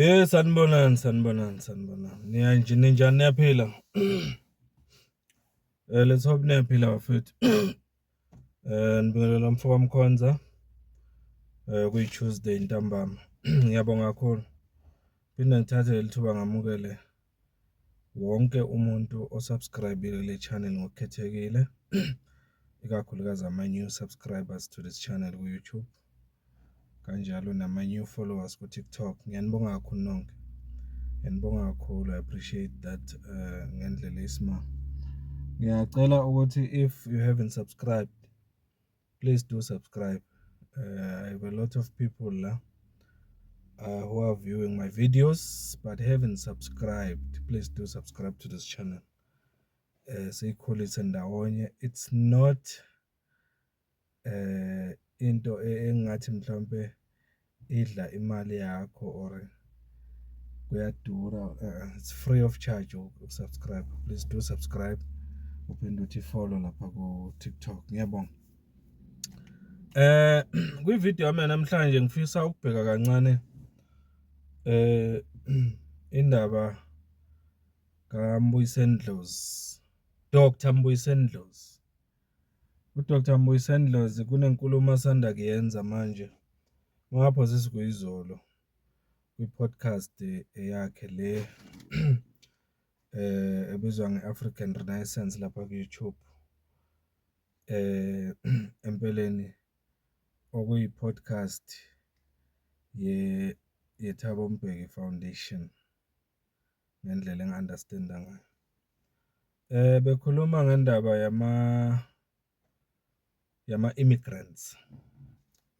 Hey, sanibonani, sanibonani, sanibonani. Niyanje, ninjani, niyaphila? Let's hope niyaphila, bafethu. Nibingelela mfoka Mkhonza. Kuyi Tuesday ntambama. Ngiyabonga kakhulu. Phinde ngithathe leli thuba ngamukele wonke umuntu osubscribe le channel ngokukhethekile. Ikakhulukazi ama new subscribers to this channel ku YouTube. Kanjalo nama new followers ku TikTok. Ngiyanibonga kakhulu nonke. Ngiyanibonga kakhulu. I appreciate that ngendlela esimanga. Ngiyacela ukuthi if you haven't subscribed, please do subscribe. I have a lot of people la who are viewing my videos but haven't subscribed. Please do subscribe to this channel. Siyikhulise ndawonye. It's not into engathi mhlawumbe idla imali yakho or kuyadura. It's free of charge ukusubscribe. Please do subscribe. Uphinde uthi follow lapha ku TikTok. Ngiyabonga. Kwi-video yami namhlanje ngifisa ukubheka kancane indaba kaMbuyiseni Ndlozi, Dr Mbuyiseni Ndlozi. UDr Mbuyiseni Ndlozi kunenkulumo asanda kuyenza manje, mangaphosisi kuyizolo, kwi-podcast yakhe le ebizwa nge-African Renaissance lapha ku-YouTube. Empeleni okuyi-podcast ye yeThabo Mbeki Foundation ngendlela engi-understand-a ngayo. Bekhuluma ngendaba yama immigrants.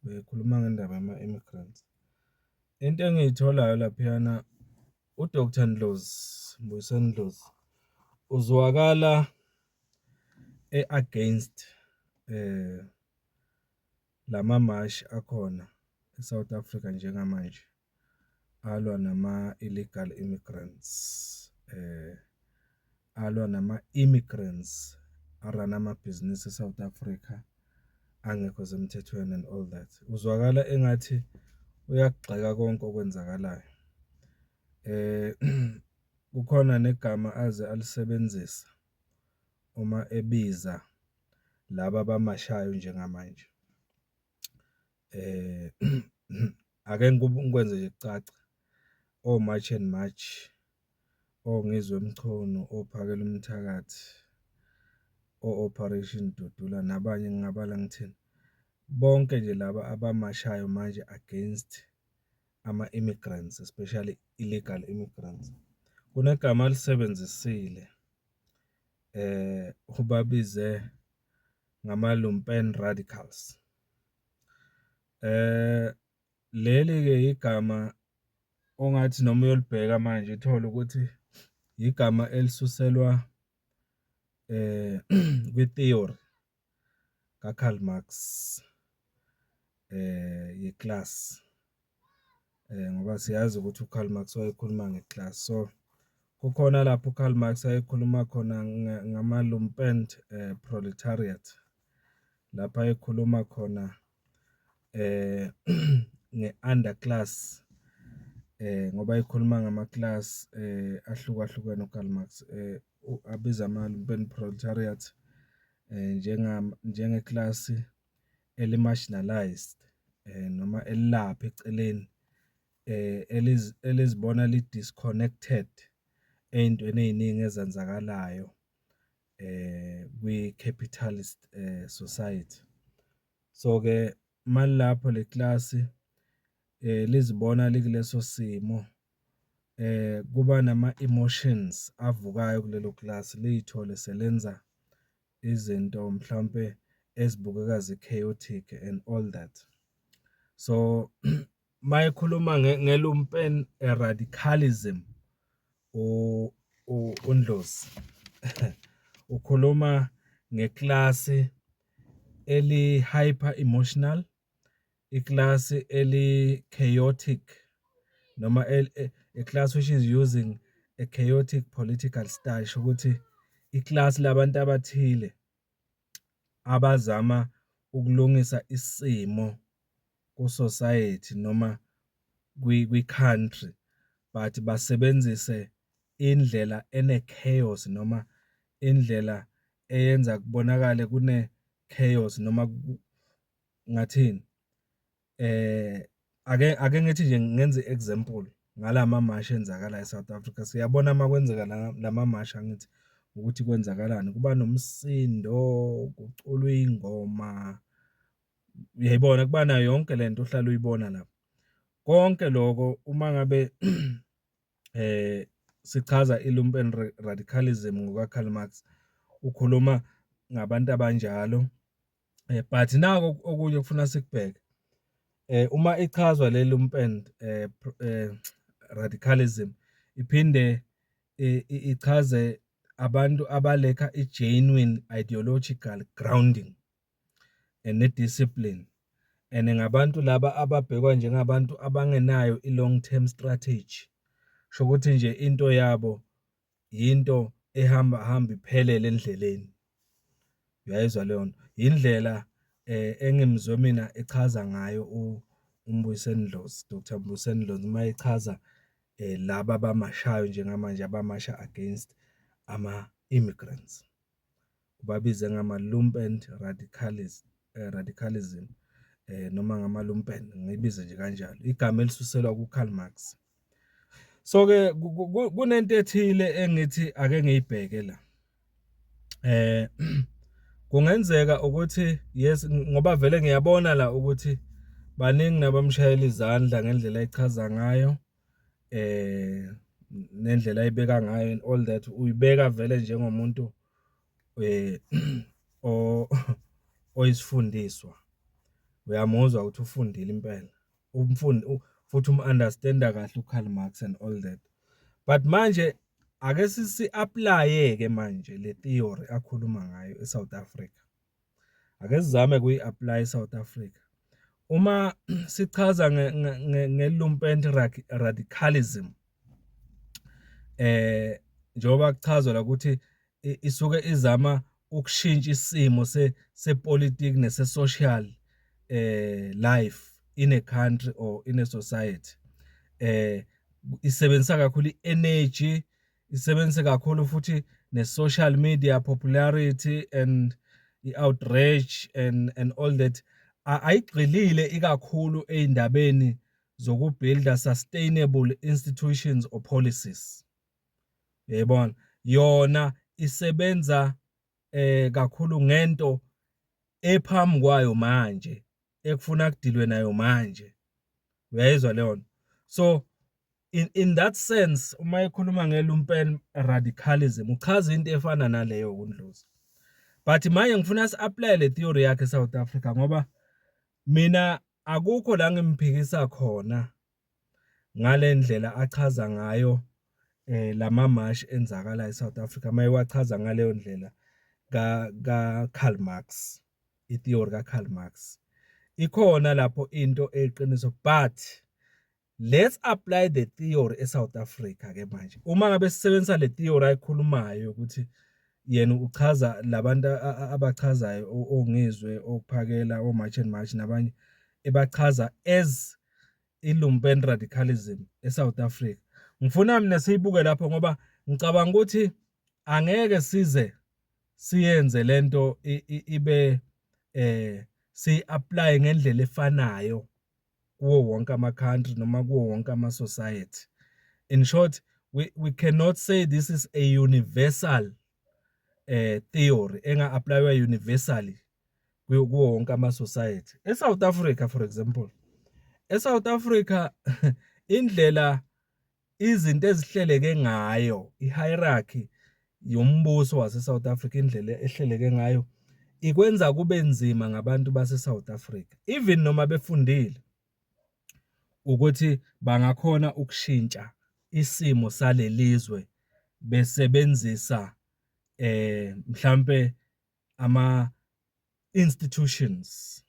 Bekhuluma ngendaba yama immigrants. Into engiyitholayo laphayana, uDr Ndlozi, Mbuyiseni Ndlozi, uzwakala e-against lama mashi akhona e-South Africa njengamanje alwa nama-illegal immigrants, alwa nama-immigrants a-run-a amabhizinisi e-South Africa angekho semthethweni and all that. Uzwakala engathi uyakugxeka konke okwenzakalayo. Kukhona negama aze alisebenzisa uma ebiza laba abamashayo njengamanje. Ake ngikwenze nje kucace, o-March and March, oNgizwe Mchunu, oPhakel'umthakathi, o-Operation Dudula nabanye, ngingabala ngithini. Bonke nje laba abamashayo manje against ama-immigrants, especially illegal immigrants. Kunegama alisebenzisile, ubabize ngama-lumpen radicals. Leli-ke igama ongathi noma uyolibheka manje uthole ukuthi igama elisuselwa kwi-theory kaKarl Marx ye-class, ngoba siyazi ukuthi uKarl Marx wayekhuluma nge-class. So kukhona lapho uKarl Marx ayekhuluma khona ngama-lumpen proletariat, lapho ayekhuluma khona nge-underclass, ngoba ekhuluma ngama-class ahlukahlukene uKarl Marx, abiza ama-lumpen proletariat njenge-class eli-marginalised noma elilapha eceleni, elizibona li-disconnected ey'ntweni ey'ningi ezenzakalayo kwi-capitalist society. So-ke malilapho le class lizibona likuleso simo, kuba nama-emotions avukayo kulelo class, liy'thole selenza izinto mhlawumpe ezibukeka zi-chaotic and all that. So mayekhuluma nge-lumpen radicalism uNdlozi ukhuluma nge-class eli-hyper emotional, i-class eli-chaotic noma a class which is using a chaotic political style, ukuthi i-class labantu abathile abazama ukulungisa isimo ku-society noma kwi-country. But basebenzise indlela ene-chaos noma indlela eyenza kubonakale kune-chaos noma ngathini, ake ngithi nje ngenze i-example ngalama mashi enzakalayo e-South Africa. Siyabona uma kwenzeka lama mashi, angithi ukuthi kwenzakalani, kuba nomsindo, kuculwa iy'ngoma, uyayibona kuba nayo yonke lento ohlale uyibona lapha. Konke loko uma ngabe sichaza i-lumpen radicalism ngokuka-Karl Marx, ukhuluma ngabantu abanjalo. But naku okunye okufuna sikubheke, uma ichazwa le lumpen radicalism, iphinde ichaze abantu aba-lack-a i-genuine ideological grounding and ne-discipline, and ngabantu laba ababhekwa njengabantu abangenayo i-long term strategy. Kusho ukuthi nje into yabo into ehamba hamba iphelele endleleni. Uyayizwa leyo nto? Indlela engimzwe mina echaza ngayo uMbuyiseni Ndlozi, Dr Mbuyiseni Ndlozi, uma echaza laba abamashayo njengamanje, abamasha against ama-immigrants. Ubabize ngama-lumpen radicalism noma ngama-lumpen, ngiyibize nje kanjalo, igama elisuselwa ku-Karl Marx. So-ke kunento ethile engithi ake ngiyibheke la. Kungenzeka ukuthi yes, ngoba vele ngiyabona la ukuthi baningi nabamshayela izandla ngendlela ayichaza ngayo, nendlela ayibeka ngayo and all that. Uyibeka vele njengomuntu oyisifundiswa. Uyamuzwa ukuthi ufundile impela, futhi umu-understand-a kahle uKarl Marx and all that. But manje ake sisi-apply-e-ke manje le theory akhuluma ngayo e-South Africa. Ake sizame ukuyi-apply e-South Africa. Uma sichaza nge-lumpen radicalism, njengoba kuchazwa la ukuthi isuke izama ukushintsha isimo sepolitiki nese-social life in a country or in a society. Isebenzisa kakhulu i-energy, isebenzise kakhulu futhi ne-social media popularity and i-outrage and all that. Ayigxilile ikakhulu ey'ndabeni zoku-build-a sustainable institutions or policies. Uyayibona? Yona isebenza kakhulu ngento ephambi kwayo manje, ekufuna ku-deal-we nayo manje. Uyayizwa leyo nto? So in that sense, uma ekhuluma nge-lumpen radicalism, uchaza into efana naleyo kuNdlozi. But manje ngifuna si-apply le theory yakhe eSouth Africa, ngoba mina akukho la ngimphikisa khona ngale ndlela achaza ngayo lama mashi enzakala eSouth Africa, mayewachaza ngaleyo ndlela ka Karl Marx, i-theory ka Karl Marx. Ikhona lapho into eyiqiniso, but let's apply the theory eSouth Africa ke manje. Uma ngabe sisebenzisa le theory ayikhulumayo ukuthi yena uchaza labantu abachazayo, oNgizwe, oPhakela, o-March and March nabanye, ebachaza as i-lumpen radicalism eSouth Africa. Ngifuna mina siyibuke lapho, ngoba ngicabanga ukuthi angeke size siyenze lento ibe si-apply ngendlela efanayo kuwo wonke ama-country noma kuwo wonke ama-society. In short, we cannot say this is a universal theory enga-apply-wa universally kuwo wonke ama-society. E-South Africa, for example, e-South Africa indlela izinto ezihleleke ngayo, i-hierarchy yombuso wase-South Africa, indlela ehleleke ngayo ikwenza kube nzima ngabantu base-South Africa, even noma befundile, ukuthi bangakhona ukushintsha isimo salelizwe besebenzisa mhlambe ama institutions,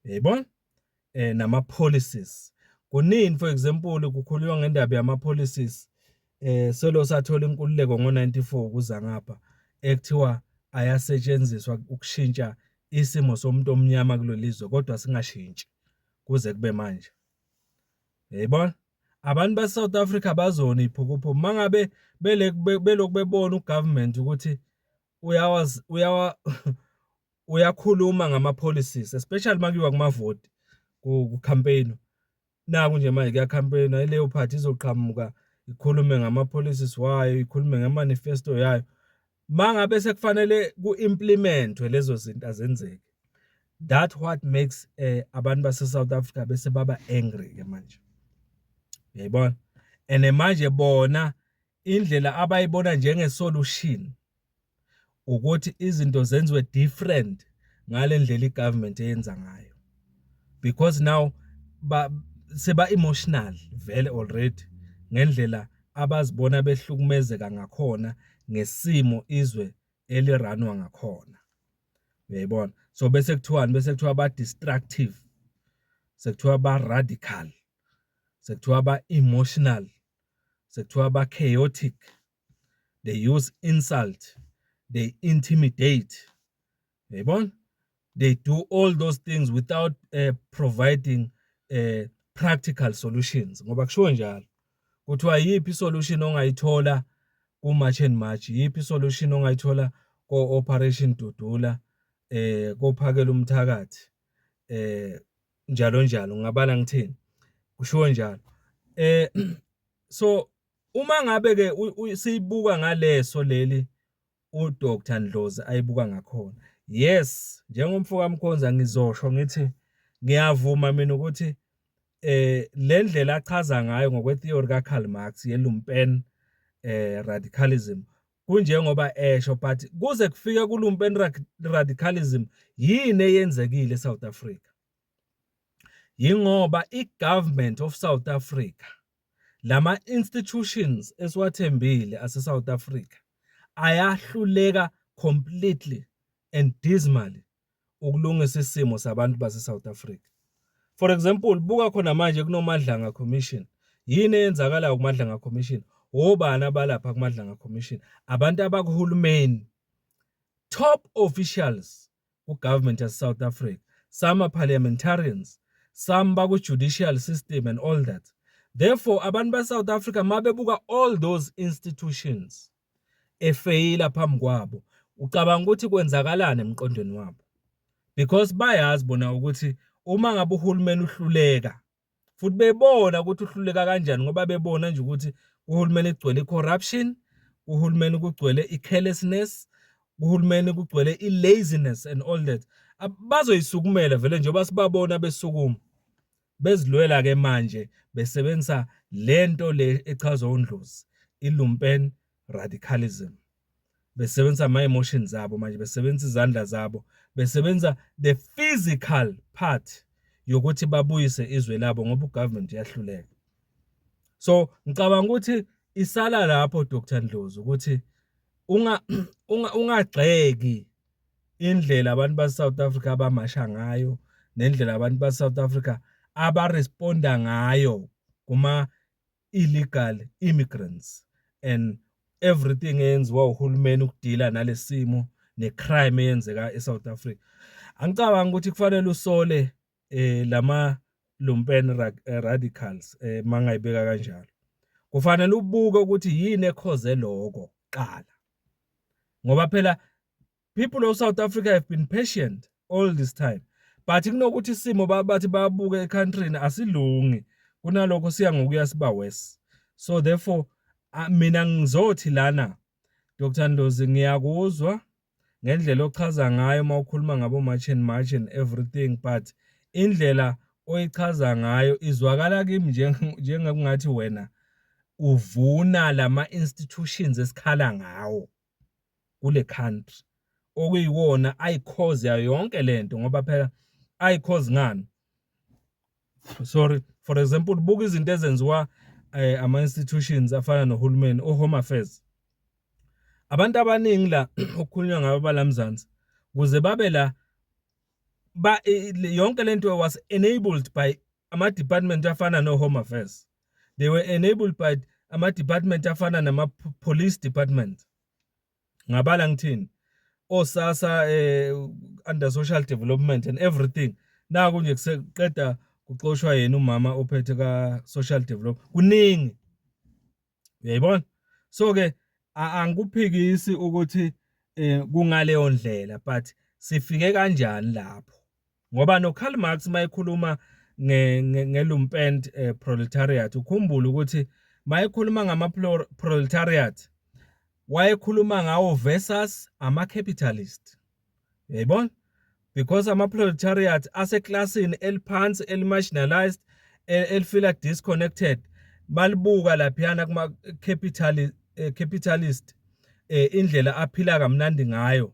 uyayibona, nama policies. Kunini, for example, kukhulunywa ngendaba yama policies selo sathola inkululeko ngo94 kuza ngapha, ekuthiwa ayasetshenziswa ukushintsha isimo somuntu omnyama kulelizwe, kodwa singashintshi kuze kube manje. Uyayibona? Abantu base-South Africa bazona iphukuphuku mangabe belokhu bebona ugovernment ukuthi uyawazi uyawa uyakhuluma ngama-policies, especially makuyiwa kumavoti, ku-campaign. Naku nje manje kuya-campaign-wa, ileyo party izoqhamuka ikhulume ngama-policies wayo, ikhulume nge-manifesto yayo. Mangabe sekufanele ku-implement-we lezo zinto, azenzeki. That what makes abantu base-South Africa bese baba angry-ke manje, uyayibona? And manje bona indlela abayibona njenge-solution ukuthi izinto zenziwe different ngale ndlela i-government eyenza ngayo, because now ba seba emotional vele already ngendlela abazibona behlukumezeka ngakhona ngesimo izwe eli-run-wa ngakhona, uyayibona? So bese kuthiwani? Bese kuthiwa ba destructive, sekuthiwa ba radical, sekuthiwa ba emotional, sekuthiwa ba chaotic, they use insult, they intimidate, uyayibona? They do all those things without providing practical solutions, ngoba kushiwo njalo kuthiwa yiphi isolution ongayithola ku-March and March, yiphi isolution ongayithola ko-Operation Dudula, kophakela umthakathi, njalo njalo, ngingabala ngithini, kushiwo njalo. So uma ngabe ke siyibuka ngaleso leli uDr Ndlozi ayibuka ngakhona, yes, njengomfo kaMkhonza ngizosho ngithi ngiyavuma mina ukuthi le ndlela achaza ngayo ngokwe-theory kaKarl Marx ye-lumpen radicalism kunjengoba esho, but kuze kufike ku-lumpen radicalism, yini eyenzekile eSouth Africa? Yingoba i-government of South Africa, lama institutions esiwathembile ase South Africa, ayahluleka completely and dismally ukulungisa isimo sabantu base South Africa. For example, buka khona manje kunoMadlanga Commission. Yini eyenzakalayo kuMadlanga Commission? Obani abalapha kuMadlanga Commission? Abantu abakuhulumeni, top officials ku-government yase South Africa, some are parliamentarians, some baku-judicial system and all that. Therefore, abantu ba-South Africa mabebuka all those institutions efeyila phambi kwabo, ucabanga ukuthi kwenzakalani emqondweni wabo? Because bayazi bona ukuthi uma ngabe uhulumeni uhluleka, futhi bebona ukuthi uhluleka kanjani, ngoba bebona nje ukuthi uhulumeni kugcwele i-corruption, uhulumeni kugcwele i-carelessness, uhulumeni kugcwele i-laziness and all that, bazoyisukumela vele njengoba sibabona besukuma bezilwela ke manje, besebenzisa lento le echazwa uNdlozi, i-lumpen radicalism, besebenzisa ama-emotions abo manje, besebenzisa izandla zabo, besebenzisa the physical part yokuthi babuyise izwe labo ngoba ugovernment iyahluleka. So ngicabanga ukuthi isala lapho, Dr Ndlozi, ukuthi ungagxeki indlela abantu base South Africa abamasha ngayo nendlela abantu base South Africa abaresponda ngayo kuma illegal immigrants and everything eyenziwa uhulumeni ukudila nalesimo necrime eyenzeka eSouth Africa. Angicabangi ukuthi kufanele usole lama lumpen radicals, mangayibeka kanjalo. Kufanele ubuke ukuthi yini ekhoze lokho qala, ngoba phela people of South Africa have been patient all this time, but kunokuthi isimo bathi babuke ecountryini asilungi, kunalokho siya ngokuya siba worse. So therefore mina ngizothi lana, Dr Ndlozi, ngiyakuzwa ngendlela ochaza ngayo uma ukhuluma ngabo March and March and everything, but indlela oyichaza ngayo izwakala kimi njengokungathi wena uvuna lama institutions esikhala ngawo kule country, okuyiwona ayicause yayo yonke lento. Ngoba phela ayicause ngani? Sorry, for example, buka izinto ezenziwa ama institutions afana nohulumeni, o-Home Affairs. Abantu abaningi la okukhulunywa ngabo balamzansi kuze babe la ba yonke lento was enabled by ama department afana no Home Affairs. They were enabled by ama department afana nama police department, ngabala ngithini, osasa under social development and everything. Naku nje kuseqeda Kuxoshwa yena umama ophethe ka social development. Kuningi, uyayibona? So ke angikuphikisi ukuthi kungaleyo ndlela, but sifike kanjani lapho? Ngoba no Karl Marx mayekhuluma nge-lumpen proletariat, ukhumbule ukuthi mayekhuluma ngama proletariat wayekhuluma ngawo versus ama capitalist, uyayibona? Because ama proletariat aseklasini eliphansi, eli-marginalized, elifila disconnected, balibuka laphiyana kuma capitalist indlela aphila kamnandi ngayo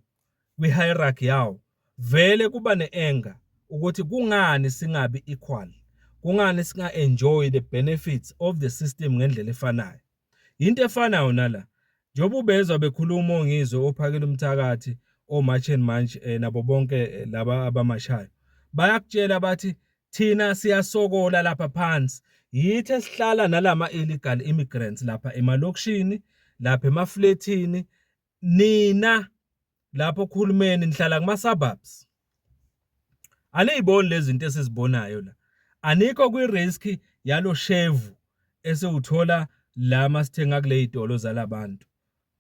kwi-hierarchy yawo, vele kuba ne-anger ukuthi kungani singabi equal, kungani singa-enjoy the benefits of the system ngendlela efanayo. Into efanayo nala, njengoba ubezwa bekhuluma oNgizwe, oPhakela umthakathi, o-March and March, nabo bonke laba abamashayo, bayakutshela bathi thina siyasokola lapha phansi, yithi esihlala nalama illegal immigrants lapha emalokishini, lapha emafletini. Nina lapho kuhulumeni nihlala kuma suburbs, aniyiboni lezi zinto esizibonayo la, anikho kwi-risk yalo shevu esiwuthola la masithenga kule zitolo zalabantu,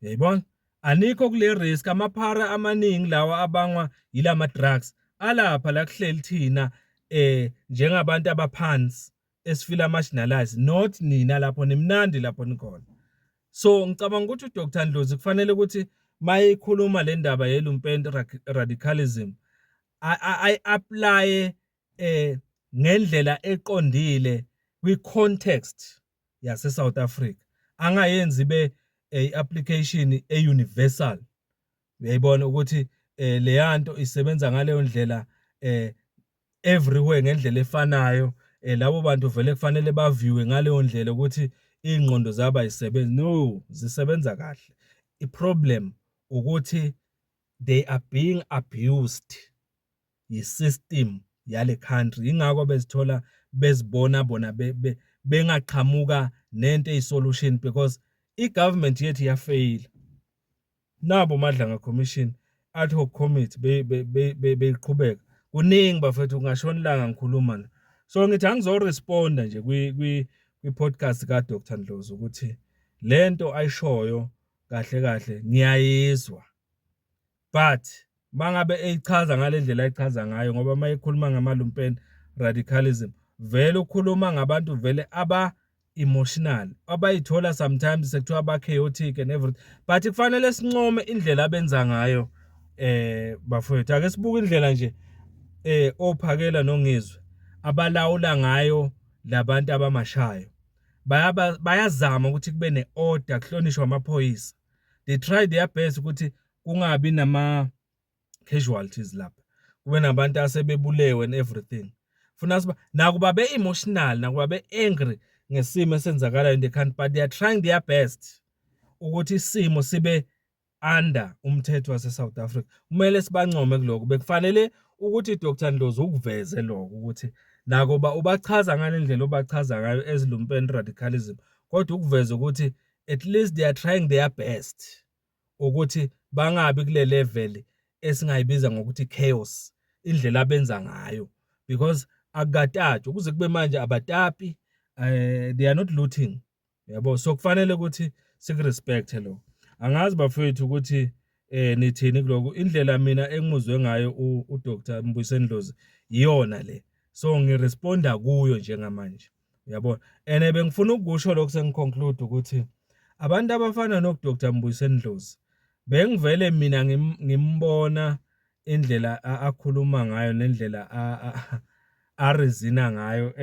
uyayibona? Anikho kule risk. Amaphara amaningi lawa abangwa yilama drugs alapha la kuhleli thina njengabantu abaphansi esifila marginalized, not nina lapho nimnandi lapho nikhona. So ngicabanga ukuthi uDr Ndlozi kufanele ukuthi mayikhuluma le ndaba ye-lumpen radicalism ayi-apply ngendlela eqondile kwi-context yase South Africa, angayenzi be i-application e-universal, uyayibona, ukuthi leyanto isebenza ngaleyo ndlela everywhere ngendlela efanayo, labo bantu vele kufanele baviwe ngaleyo ndlela ukuthi ingqondo zabo ayisebenzi. No, zisebenza kahle. I-problem ukuthi they are being abused yi-system yale country, ingakho bezithola bezibona bona bengaqhamuka nento eyi-solution, because i-government yethu iyafeyila. Nabo Madlanga Commission, ad hoc committee, beyiqhubeka. Kuningi bafethu, kungashona ilanga ngikhuluma la. So ngithi angizoresponda nje kwi-podcast ka Dr Ndlozi ukuthi lento ayishoyo kahle kahle ngiyayizwa, but mangabe eyichaza ngale ndlela ayichaza ngayo, ngoba mayekhuluma ngama-lumpen radicalism vele ukhuluma ngabantu vele aba emotional, abayithola sometimes sekuthiwa ba chaotic and everything, but kufanele sincome indlela abenza ngayo. Bafowethu, ake sibuke indlela nje oPhakela noNgizwe abalawula ngayo labantu abamashayo. Bayazama ukuthi kube ne-order, kuhlonishwe amaphoyisa. They try their best ukuthi kungabi nama casualties lapha, kube nabantu asebebulewe and everything. Funa siba nakuba be-emotional, nakuba be-angry ngesimo esenzakalayo in the country, but they are trying their best ukuthi isimo sibe under umthetho wase-South Africa. Kumele sibancome kuloko. Bekufanele ukuthi Dr Ndlozi ukuveze lokho ukuthi nakuba ubachaza ngale ndlela obachaza ngayo as lumpen radicalism, kodwa ukuveza ukuthi at least they are trying their best ukuthi bangabi kule level esingayibiza ngokuthi chaos, indlela abenza ngayo, because akukatatshwa kuze kube manje, abatapi, they are not looting, yabo. So kufanele ukuthi sikurespect lo. Angazi bafethu ukuthi nithini kuloko. Indlela mina engimuzwe ngayo uDr Mbuyiseni Ndlozi iyona le, so ngiresponda kuyo njengamanje, uyabona? And bengifuna ukusho lokho sengiconclude ukuthi abantu abafana no Dr Mbuyiseni Ndlozi, bengivele mina ngimbona indlela akhuluma ngayo nendlela areasona ngayo.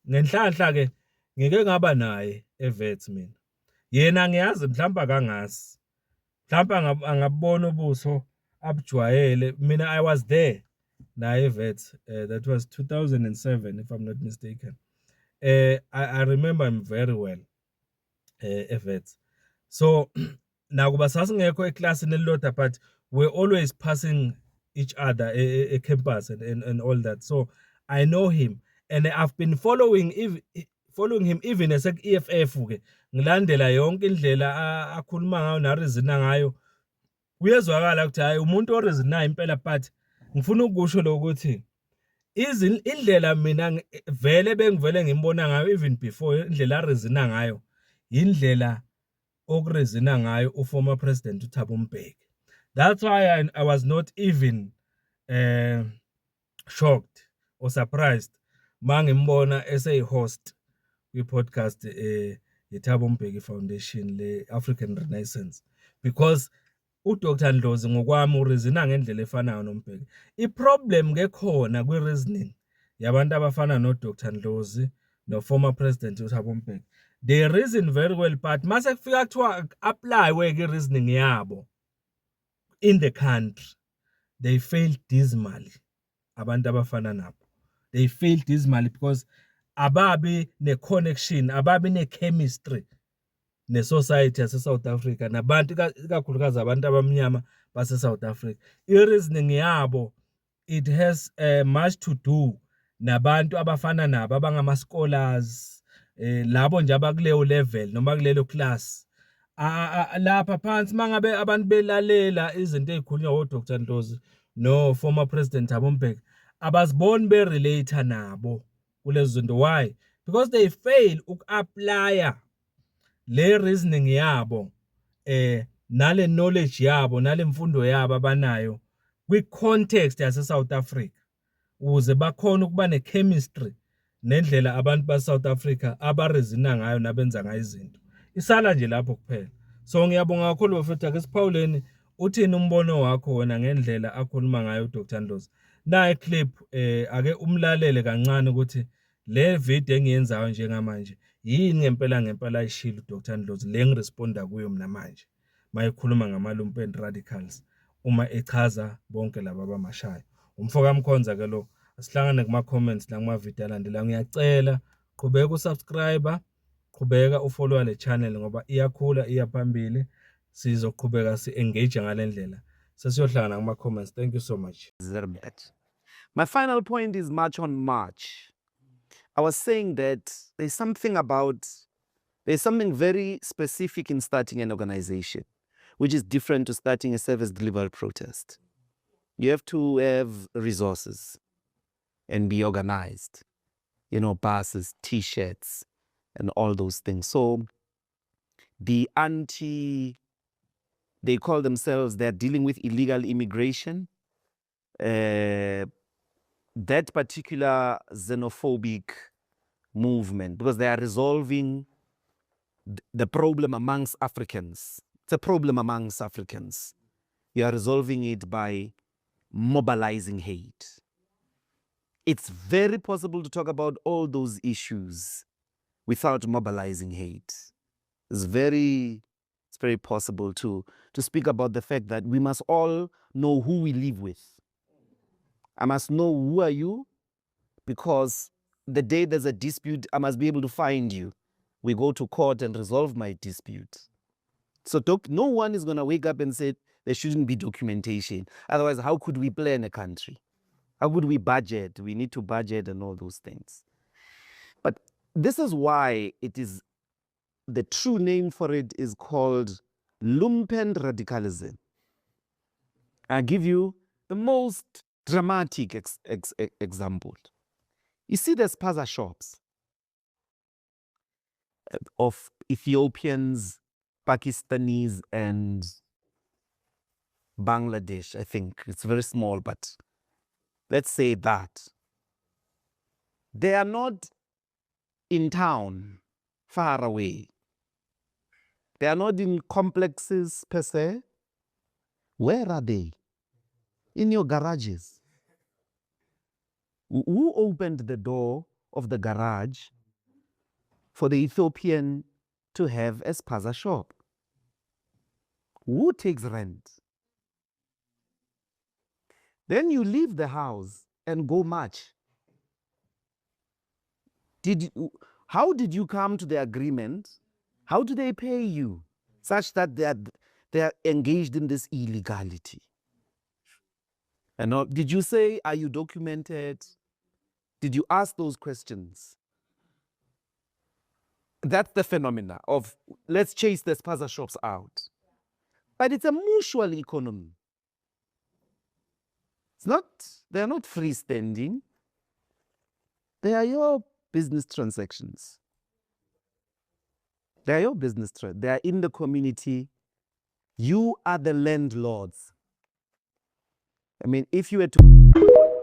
Ngenhlanhla ke ngike ngaba naye eWits mina. Yena ngiyazi mhlawumbe akangazi, mhlawumbe angabona ubuso abujwayele. Mina I was there naye eWits, that was 2007 if I'm not mistaken. I remember him very well eWits. So nakuba sasingekho eklasini elilodwa, but we're always passing each other e campus and all that, so I know him and I've been following him even ese EFF ke, ngilandela yonke indlela akhuluma ngayo nareasona ngayo. Kuyezwakala ukuthi hayi, umuntu oreasonayo impela, but ngifuna ukusho lokuthi Indlela mina vele bengivele ngimbona ngayo even before, indlela a-reasona ngayo, indlela oku-reasona ngayo u-former president uThabo Mbeki. That's why I was not even shocked or surprised mangimbona eseyi-host kwi-podcast yeThabo Mbeki Foundation, le African Renaissance, because uDr Ndlozi ngokwami u-reasona ngendlela efanayo noMbeki. I-problem ke khona kwi-reasoning yabantu abafana no-Dr Ndlozi no-former president uThabo Mbeki, they reason very well, but mase kufika kuthiwa apply ke reasoning yabo in the country, they fail dismally. Abantu abafana nabo, they fail dismally because ababi ne-connection, ababi ne-chemistry ne-society yase-South Africa nabantu, ikakhulukazi abantu abamnyama base-South Africa. I-reasoning yabo, it has much to do nabantu abafana nabo abangama-scholars, labo nje abakuleyo level noma kulelo class. Lapha phansi, mangabe abantu belalela izinto ezikhulunywa o-Dr Ndlozi no former president Thabo Mbeki, abaziboni be-relate nabo kulezo zinto. Why? Because they fail uku-applya le reasoning yabo, nale knowledge yabo, nale mfundo yabo abanayo kwi-context yase South Africa, ukuze bakhone ukuba ne-chemistry nendlela abantu ba South Africa aba-reasona ngayo nabenza ngayo izinto. Isala nje lapho kuphela. So ngiyabonga kakhulu, bafethu. Ake siphawuleni, uthini umbono wakho wena ngendlela akhuluma ngayo uDr Ndlozi? Nayi clip, ake umlalele kancane ukuthi le video engiyenzayo njengamanje yini ngempela ngempela ayishilo uDr Ndlozi, le ngi-responda kuyo mina manje mayekhuluma ngama-lumpen radicals, uma echaza bonke laba abamashayo. Umfo kaMkhonza ke lo. Asihlangane kuma-comments la kuma-video alandelayo. Ngiyacela, qhubeka u-subscribe, qhubeka u-follow le channel ngoba iyakhula, iya phambili. Sizoqhubeka si-engage ngale ndlela. Sesiyohlangana kuma-comments. Thank you so much. Zerbet. My final point is March on March. I was saying that there's something very specific in starting an organization, which is different to starting a service delivery protest. You have to have resources and be organized, buses, T-shirts, and all those things. So the anti, they call themselves, they're dealing with illegal immigration. That particular xenophobic movement, because they are resolving the problem amongst Africans. It's a problem amongst Africans. You are resolving it by mobilizing hate. It's very possible to talk about all those issues without mobilizing hate. It's very possible to speak about the fact that we must all know who we live with. I must know who are you, because the day there's a dispute, I must be able to find you. We go to court and resolve my dispute. So no one is going to wake up and say there shouldn't be documentation. Otherwise, how could we plan a country? How could we budget? We need to budget and all those things. But this is why it is, the true name for it is called lumpen radicalism. I'll give you the most dramatic example. You see the spaza shops of Ethiopians, Pakistanis, and Bangladesh, I think. It's very small, but let's say that. They are not in town, far away. They are not in complexes per se. Where are they? In your garages. Who opened the door of the garage for the Ethiopian to have a spaza shop? Who takes rent? Then you leave the house and go march. How did you come to the agreement? How do they pay you such that they are engaged in this illegality? And did you say, are you documented? Did you ask those questions? That's the phenomena of let's chase the spaza shops out. But it's a mutual economy. It's not, they're not freestanding. They are your business transactions. They are your business. They are in the community. You are the landlords. I mean, if you were to